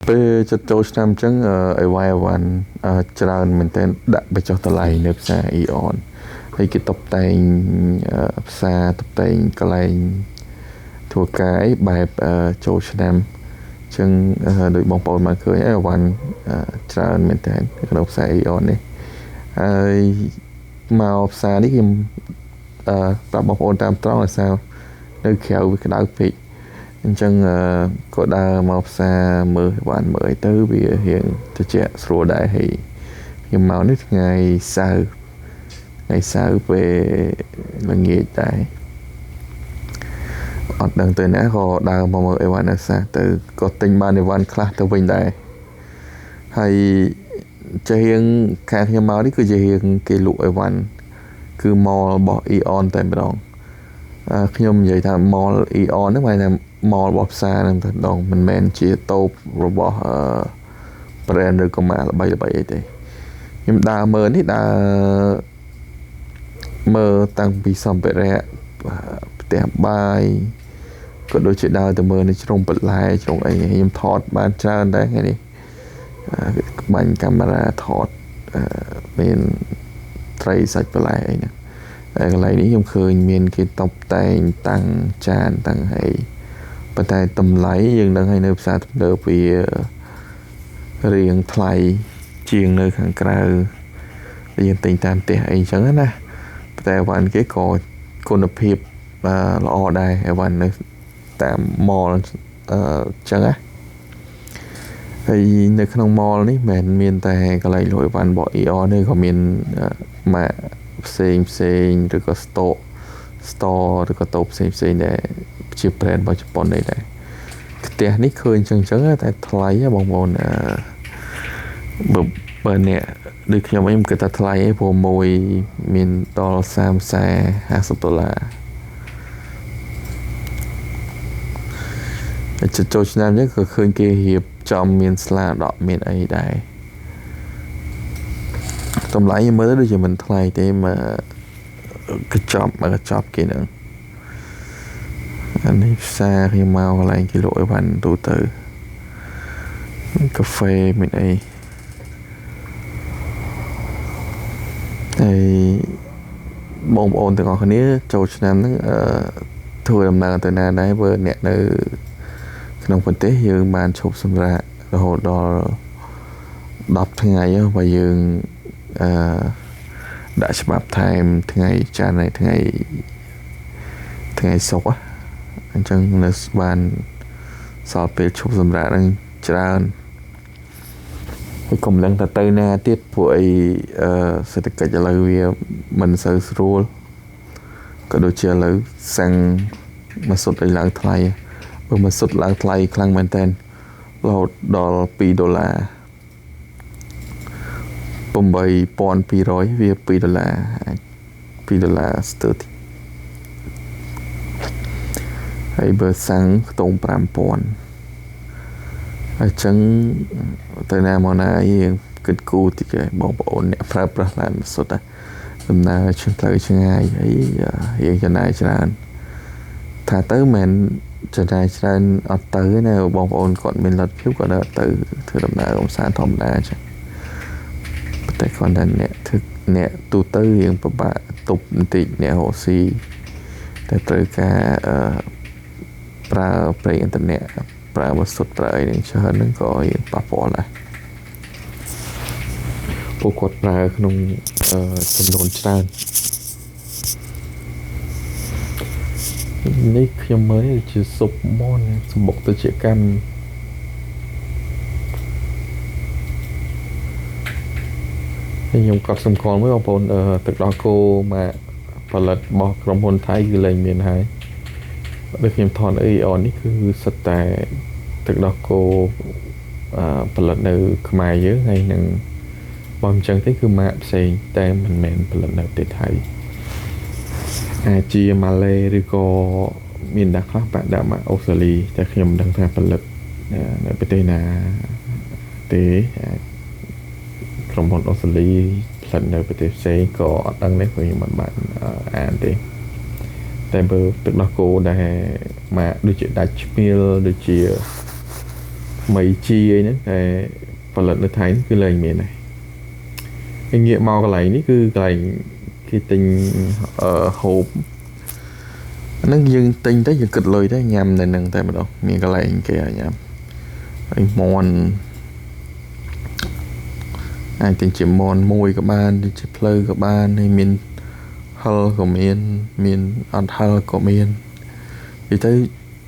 ពេលចិត្តចូលឆ្នាំអញ្ចឹងអីវ៉ៃអីវ៉ាន់ច្រើនមែនទែនដាក់បញ្ចុះតម្លៃនៅផ្សារ AEON ហើយគេតុបតែងផ្សារតុបតែងកន្លែងធ្វើការអីបែបចូលឆ្នាំអញ្ចឹងដូចបងប្អូនបានឃើញអីវ៉ាន់ច្រើនមែនទែនក្នុងផ្សារ AEON នេះហើយមកផ្សារនេះខ្ញុំប្រាប់បងប្អូនតាមត្រង់ដោយសារនៅក្រៅវាក្តៅពេកអញ្ចឹងក៏ដើរមកផ្សារមើលបានមើលអីទៅវារៀងត្រជាក់ស្រួលដែរហើយខ្ញុំមកនេះថ្ងៃសៅរ៍ថ្ងៃសៅរ៍ពេលល្ងាចដែរអត់ដឹងទៅណាក៏ដើរមកមើលអីវ៉ាន់នៅផ្សារទៅក៏ទិញបានអីវ៉ាន់ខ្លះទៅវិញដែរហើយជារៀងខាងខ្ញុំមកនេះគឺជារៀងគេលក់អីវ៉ាន់គឺ mall របស់ AEON តែម្ដងខ្ញុំនិយាយថា mall AEON ហ្នឹងហមายថា mall របស់ផ្សារហ្នឹងតែម្ដងមិនមែនជាតូបរបស់ brand ឬក៏ម៉ាកល្បីៗអីទេខ្ញុំដើរមើលនេះដើរមើលតាំងពីសម្ភារៈផ្ទះបាយក៏ដូចជាដើរទៅមើលនៅជ្រុងបន្លែជ្រុងអីខ្ញុំថតបានច្រើនដែរថ្ងៃនេះបាញ់កាមេរ៉ាថតមានត្រីសាច់បន្លែអីហ្នឹងតែកន្លែងនេះខ្ញុំឃើញមានគេតុបតែងតាំងចានតាំងអីប៉ុន្តែតម្លៃយើងដឹងហើយនៅផ្សារទំនើបវារៀងថ្លៃជាងនៅខាងក្រៅយើងទិញតាមផ្ទះអីចឹងណាតែអីវ៉ាន់គេក៏គុណភាពល្អដែរអីវ៉ាន់នៅតាម mall ចឹងណាហើយនៅក្នុង mall នេះមិនមែនមានតែកន្លែងលក់អីវ៉ាន់របស់ AEON ទេក៏មានម៉ាកផ្សេងផ្សេងឬក៏ store ឬក៏តូបផ្សេងផ្សេងដែលជា brand របស់ជប៉ុននេះដែរផ្ទះនេះឃើញចឹងចឹងតែថ្លៃបងប្អូនបើអ្នកដូចខ្ញុំអីមិនគិតថាថ្លៃទេព្រោះមួយមានដល់30 40 50ដុល្លារហើយចូលឆ្នាំចឹងក៏ឃើញគេរៀបចំមានស្លាដកមានអីដែរតម្លៃមើលទៅដូចជាមិនថ្លៃទេមកកញ្ចប់មកកញ្ចប់គេហ្នឹងអានេះផ្សារខ្ញុំមកកន្លែងគេលក់អីវ៉ាន់ទូទៅមានកាហ្វេមានអីហើយបងប្អូនទាំងអស់គ្នាចូលឆ្នាំហ្នឹងធ្វើដំណើរទៅណាដែរបើអ្នកនៅក្នុងប្រទេសយើងបានឈប់សម្រាករហូតដល់10ថ្ងៃបើយើងដាក់ច្បាប់ថែមថ្ងៃច័ន្ទហើយថ្ងៃសុក្រអញ្ចឹងនៅបានសល់ពេលឈប់សម្រាកហ្នឹងច្រើនហើយកុំដឹងថាទៅណាទៀតព្រោះអីសេដ្ឋកិច្ចឥឡូវវាមិនសូវស្រួលក៏ដូចជាឥឡូវសាំងមួយសុទ្ធឲ្យឡើងថ្លៃបើមួយសុទ្ធឡើងថ្លៃខ្លាំងមែនតើរហូតដល់2ដុល្លារ8200វា2ដុល្លារអាច2ដុល្លារស្ទើរតិចហើយបើសាំងខ្ទង់5000អញ្ចឹងទៅណាមកណាយើងគិតគូរតិចហើយបងប្អូនអ្នកប្រើប្រាស់ឡានសុទ្ធដំណើរឆ្លងឆ្ងាយអីរៀងចំណាយច្រើនថាទៅមិនចំណាយច្រើនអត់ទៅណាបងប្អូនគាត់មានលទ្ធភាពគាត់អត់ទៅធ្វើដំណើរកម្សាន្តធម្មតាអញ្ចឹងតែគាត់តែអ្នកធ្វើអ្នកទូទៅរៀងពិបាកទប់បន្តិចអ្នករកស៊ីតែត្រូវការប្រើប្រេងឥន្ធនៈប្រើម៉ាស៊ូតប្រើអីនឹងច្រើនហ្នឹងក៏រៀងប៉ះពាល់ដែរពួកគាត់ប្រើក្នុងចំនួនច្រើននេះខ្ញុំមើលជាស៊ុបមន់សម្បុកទៅជាកម្មខ្ញុំកត់សម្គាល់មួយបងប្អូនទឹកដោះគោមកផលិតរបស់ក្រុមហ៊ុនថៃគឺលែងមានហើយដូចខ្ញុំថត AEON នេះគឺសិតតែទឹកដោះគោផលិតនៅខ្មែរយើងហើយនឹងបើមិនចឹងទេគឺម៉ាកផ្សេងតែមិនមែនផលិតនៅប្រទេសថៃអាចជាម៉ាឡេឬក៏មានដាក់ខ្លះបាក់ដាក់ម៉ាកអូស្ត្រាលីតែខ្ញុំមិនដឹងថាផលិតនៅប្រទេសណាទេក្រុមហ៊ុនអូស្ត្រាលីផលិតនៅប្រទេសផ្សេងក៏អត់ដឹងដែរព្រោះខ្ញុំមិនបានអានទេតែបើទឹកដោះគោដែលម៉ាកដូចជាដាច់ឆ្មៀលដូចជា មីជីអីហ្នឹងតែផលិតនៅថៃគឺលែងមានដែរហើយងាកមកកន្លែងនេះគឺកន្លែងគេទិញហូបហ្នឹងយើងទិញទៅយើងគិតលុយទៅញ៉ាំនៅនឹងតែម្ដងមានកន្លែងគេឲ្យញ៉ាំហើយមន់អាចទិញជាមន់មួយក៏បានជាផ្លូវក៏បានហើយមានហិលក៏មានមានអត់ហិលក៏មាននិយាយទៅ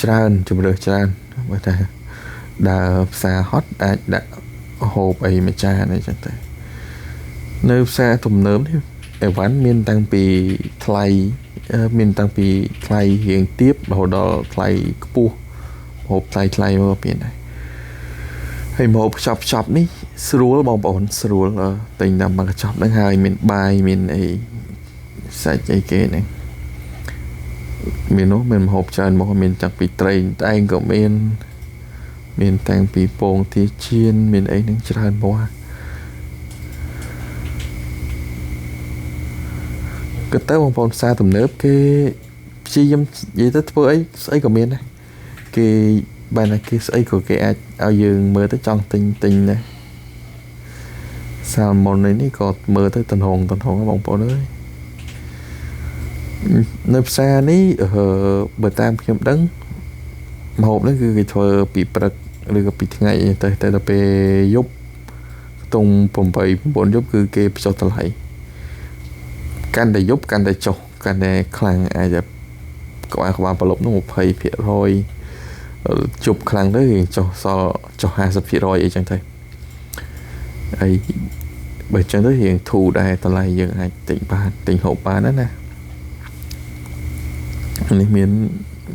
ច្រើនជំរើសច្រើនបើថាដើរផ្សារហត់អាចដាក់ហូបអីមួយចានអីចឹងទៅនៅផ្សារទំនើបនេះអីវ៉ាន់មានតាំងពីថ្លៃមានតាំងពីថ្លៃរៀងទាបរហូតដល់ថ្លៃខ្ពស់ហូបថ្លៃថ្លៃមកមានដែរហើយមកខ្ចប់ខ្ចប់នេះស្រួលបងប្អូនស្រួលទិញតាមមកខ្ចប់ហ្នឹងហើយមានបាយមានអីសាច់អីគេហ្នឹងមាននោះមានម្ហូបច្រើនមកមានតាំងពីត្រីតែងក៏មានមានតាំងពីពងទាចៀនមានអីហ្នឹងច្រើនមកក៏ទៅបងប្អូនផ្សារទំនើបគេព្យាយាមនិយាយទៅធ្វើអីស្អីក៏មានដែរគេបានតែគេស្អីក៏គេអាចឲ្យយើងមើលទៅចង់ទិញទិញដែរសាល់ម៉ុននេះក៏មើលទៅតំហងតំហងបងប្អូនអើយនៅផ្សារនេះបើតាមខ្ញុំដឹងម្ហូបនេះគឺគេធ្វើពីព្រឹកឬក៏ពីថ្ងៃទៅតែដល់ពេលយប់ខ្ទង់8 9យប់គឺគេបញ្ចុះតម្លៃកាន់តែយប់កាន់តែចុះកាន់តែខ្លាំងអាចក្បាលក្បាលប្រឡប់នោះ20%ជប់ខ្លាំងទៅរៀងចុះសល់ចុះ50%អីចឹងទៅហើយបើចឹងទៅរៀងធូរដែរតម្លៃយើងអាចទិញបានទិញហូបបានណាណានេះមាន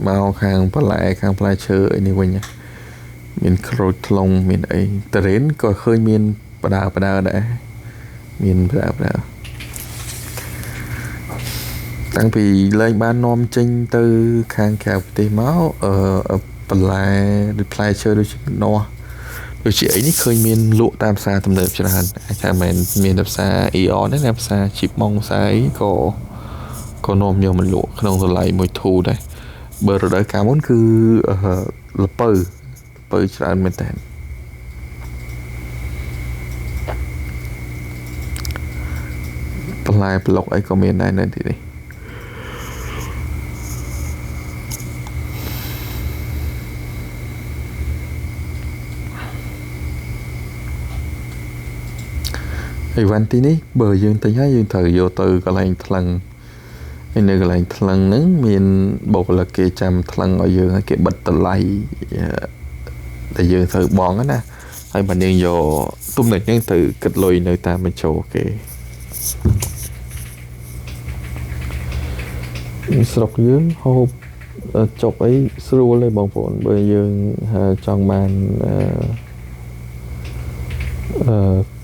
មកខាងបន្លែខាងផ្លែឈើអីនេះវិញមានក្រូចថ្លុងមានអីតរ៉េនក៏ឃើញមានបដើបដើដែរមានបដើបដើតាំងពីលែងបាននាំចេញទៅខាងក្រៅប្រទេសមកបន្លែឬផ្លែឈើដូចជានាស់ដូចជាអីនេះឃើញមានលក់តាមផ្សារទំនើបច្រើនអាចថាមិនមានតែផ្សារ EO ទេណាផ្សារជីបម៉ុងផ្សារអីក៏នាំយកមកលក់ក្នុងតម្លៃមួយធូរដែរបើរដូវកាលមុនគឺលពៅពៅច្រើនមែនតើបន្លែប្លុកអីក៏មានដែរនៅទីនេះអីវ៉ាន់ទីនេះបើយើងទិញហើយយើងត្រូវយកទៅកន្លែងថ្លឹងហើយនៅកន្លែងថ្លឹងហ្នឹងមានបុគ្គលិកគេចាំថ្លឹងឲ្យយើងឲ្យគេបិទតម្លៃដែលយើងត្រូវបង់ណាហើយបើយើងយកទំនិញហ្នឹងទៅគិតលុយនៅតាមបញ្ចូលគេស្រុកយើងហូបចុកអីស្រួលទេបងប្អូនបើយើងចង់បាន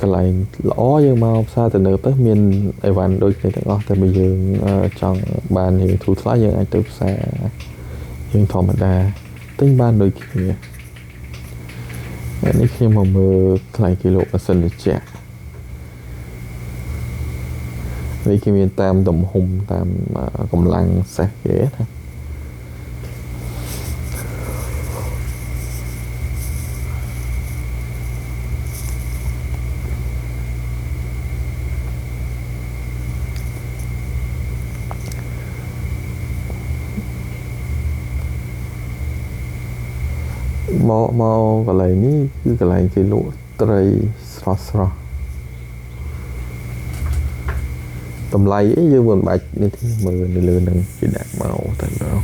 កន្លែងល្អយើងមកផ្សារទំនើបទៅមានអីវ៉ាន់ដូចគ្នាទាំងអស់តែបើយើងចង់បានរៀងធូរថ្លៃយើងអាចទៅផ្សារយើងធម្មតាទិញបានដូចគ្នានេះខ្ញុំមកមើលថ្លៃគីឡូម៉ាស៊ីនត្រជាក់នេះគេមានតាមទំហំតាមកម្លាំងសេះគេណាមកកន្លែងនេះគឺកន្លែងគេលក់ត្រីស្រស់ស្រស់តម្លៃអីយើងមិនបាច់នេះទេមើលនៅលើនឹងគេដាក់មកតែម្ដង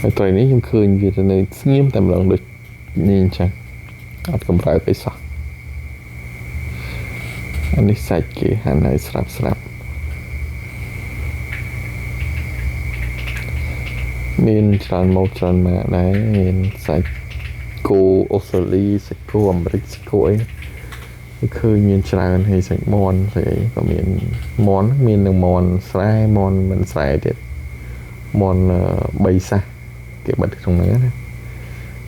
ហើយត្រីនេះខ្ញុំឃើញវាទៅនៅស្ងៀមតែម្ដងដូចនេះអញ្ចឹងអត់កម្រើកអីសោះអានេះសាច់គេហាន់ឲ្យស្រាប់ស្រាប់មានច្រើនមកច្រើនម៉ាកដែរមានសាច់គោអូស្ត្រាលីសាច់គោអាមេរិកសាច់គោអីឃើញមានច្រើនហើយសាច់មាន់ស្អីក៏មានមាន់មាននឹងមាន់ស្រែមាន់មិនស្រែទៀតមាន់3សាសគេបិទក្នុងហ្នឹងណា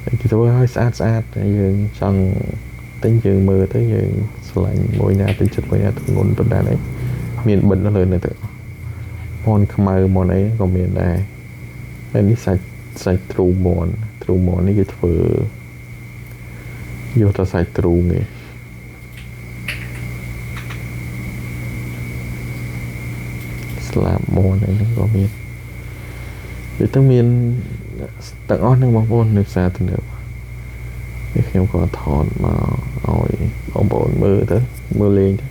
ហើយគេធ្វើឲ្យស្អាតស្អាតហើយយើងចង់ទិញយើងមើលទៅយើងស្រឡាញ់មួយណាពេញចិត្តមួយណាទម្ងន់ប៉ុណ្ណានេះមានបិទនៅលើនេះទៅមាន់ខ្មៅមាន់អីក៏មានដែរ ហើយនេះសាច់សាច់ទ្រូមន់ទ្រូមន់នេះគេធ្វើយកតែសាច់ទ្រូងឯងស្លាបមន់អីហ្នឹងក៏មានវាទៅមានទាំងអស់ហ្នឹងបងប្អូននៅផ្សារទំនើបនេះខ្ញុំក៏ថតមកឲ្យបងប្អូនមើលទៅមើលលេងទៅ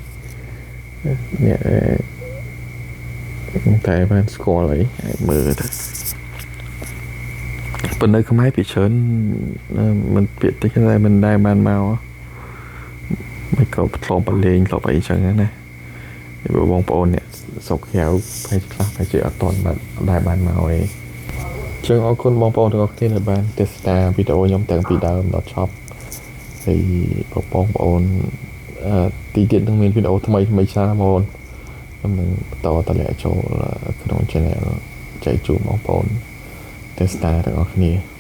អ្នកតែបានស្គាល់អីអាចមើលទៅប៉ុន្តែខ្មែរពីច្រើនមិនពាក្យតិចតែមិនដែលបានមកមិនក៏ធ្លាប់បលេងធ្លាប់អីចឹងណាបងប្អូនអ្នកស្រុកក្រៅប្រហែលខ្លះប្រហែលជាអត់ទាន់បានដែលបានមកឯងចឹងអរគុណបងប្អូនទាំងអស់គ្នាដែលបានទស្សនាវីដេអូខ្ញុំតាំងពីដើមដល់ចប់ហើយបងប្អូនទីទៀតនឹងមានវីដេអូថ្មីថ្មីច្រើនបងប្អូនខ្ញុំនឹងបន្តតម្លាក់ចូលក្នុង channel ចែកជូនបងប្អូនទស្សនាទាំងអស់គ្នា។